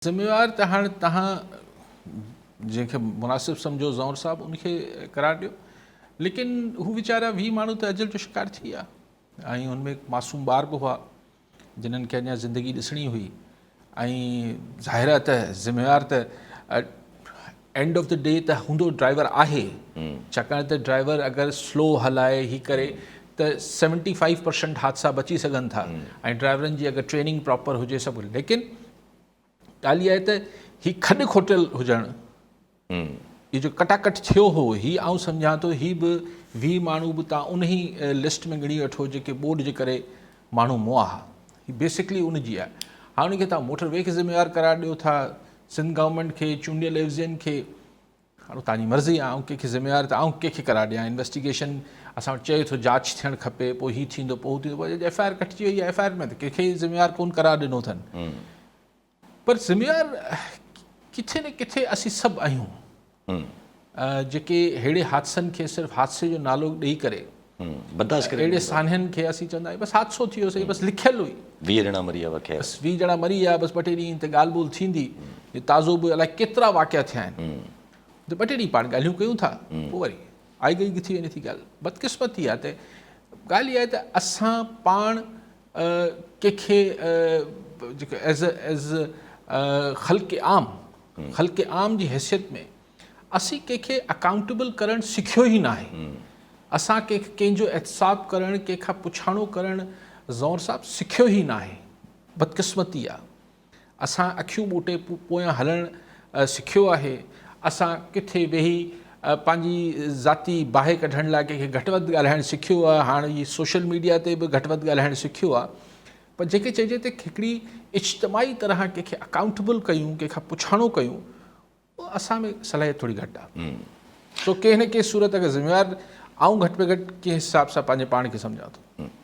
ذميوار ته هاڻ توهان جنهن کي مناسب سمجهو زئور صاحب ان کي قرار ڏيو ليڪن هو ويچارا 20 ماڻهو ته اجل جو شڪار ٿي ويا ۽ ان ۾ معصوم ٻار به هئا جنھن کي اڃا زندگي ڏسڻي هئي ۽ ظاهر آهي ته ذميوار ته اينڊ آف the D ته هوندو ڊرائيور آهي ڇاڪاڻ ته ڊرائيور اگر سلو هلائي هي ڪري ته 75% حادثا بچي سگهن ٿا ۽ ڊرائيورن جي اگر ٽريننگ پراپر هجي سڀ ليڪن ڳالهه اها آهي ته هي کڏ کوٽيل هجڻ هي جو ڪٽاڪٽ ٿيو هو هي آئون سمجهان ٿو هي به 20 ماڻهو به تان ان ئي لسٽ ۾ ڳڻي وٺو جيڪي ٻوڏ جي ڪري ماڻهو مئا ها هي بيسڪلي ان جي آهي هاڻ ان کي تان موٽر وي کي ذميوار قرار ڏيو ٿا سنڌ گورنمينٽ کي چونڊيل عيوضين کي هاڻ توهان جي مرضي آئون ڪنهن کي ذميوار ته آئون ڪنهن کي قرار ڏيان انويسٽيگيشن اسان وٽ چئي ٿو جاچ ٿيڻ کپي پوء هي ٿيندو پوء هو ٿيندو پوء ايف I R ڪٽجي وئي آهي ايف I R ۾ ته ڪنهن کي ذميوار ڪون قرار ڏنو اٿن پر ذميوار ڪٿي نه ڪٿي اسين سڀ آهيون جيڪي ههڙي حادثن کي صرف حادثي جو نالو ڏئي ڪري برداشت ڪري اهڙي سانحن کي اسين چوندا آهيون بس حادثو ٿي ويو سهي بس لکيل هئي 20 ڄڻا مري ويا خير بس 20 ڄڻا مري ويا بس ٻه ٽي ڏينهن ته ڳالهه ٻولهه ٿيندي تازو به الائي ڪيترا واقعا ٿيا آهن ته ٻه ٽي ڏينهن پاڻ ڳالهيون ڪيون ٿا پوء وري آئي گئي ٿي وڃي ٿي ڳالهه بدقسمتي آهي ته ڳالهه اها آهي ته اسان پاڻ ڪنهن کي جيڪو ايز ايز خلق عام خلق عام جي حيثيت ۾ اسين ڪنهن کي اڪائونٽيبل ڪرڻ سکيو ئي ناهي. اسان ڪنهن ڪنهن جو احتساب ڪرڻ، ڪنهن کان پڇاڻو ڪرڻ زئور صاحب سکيو ئي ناهي. بدقسمتي آ. اسان اکيون ٻوٽي پويان هلڻ سکيو آهي. اسان ڪٿي ويهي پنهنجي ذاتي باهه ڪڍڻ لاء ڪنهن کي گهٽ وڌ ڳالهائڻ سکيو آ. هاڻ هي سوشل ميڊيا تي به گهٽ وڌ ڳالهائڻ سکيو آ. پر جيڪي چئجي ته هڪڙي اجتماعي طرح ڪنهن کي اڪائونٽيبل ڪيون، ڪنهن کان پڇاڻو ڪيون، اسان ۾ صلاحيت ٿوري گهٽ آهي سو ڪنهن نه ڪنهن صورت اگر ذميوار آئون گهٽ ۾ گهٽ ڪنهن حساب سان پنهنجي پاڻ کي سمجهان ٿو.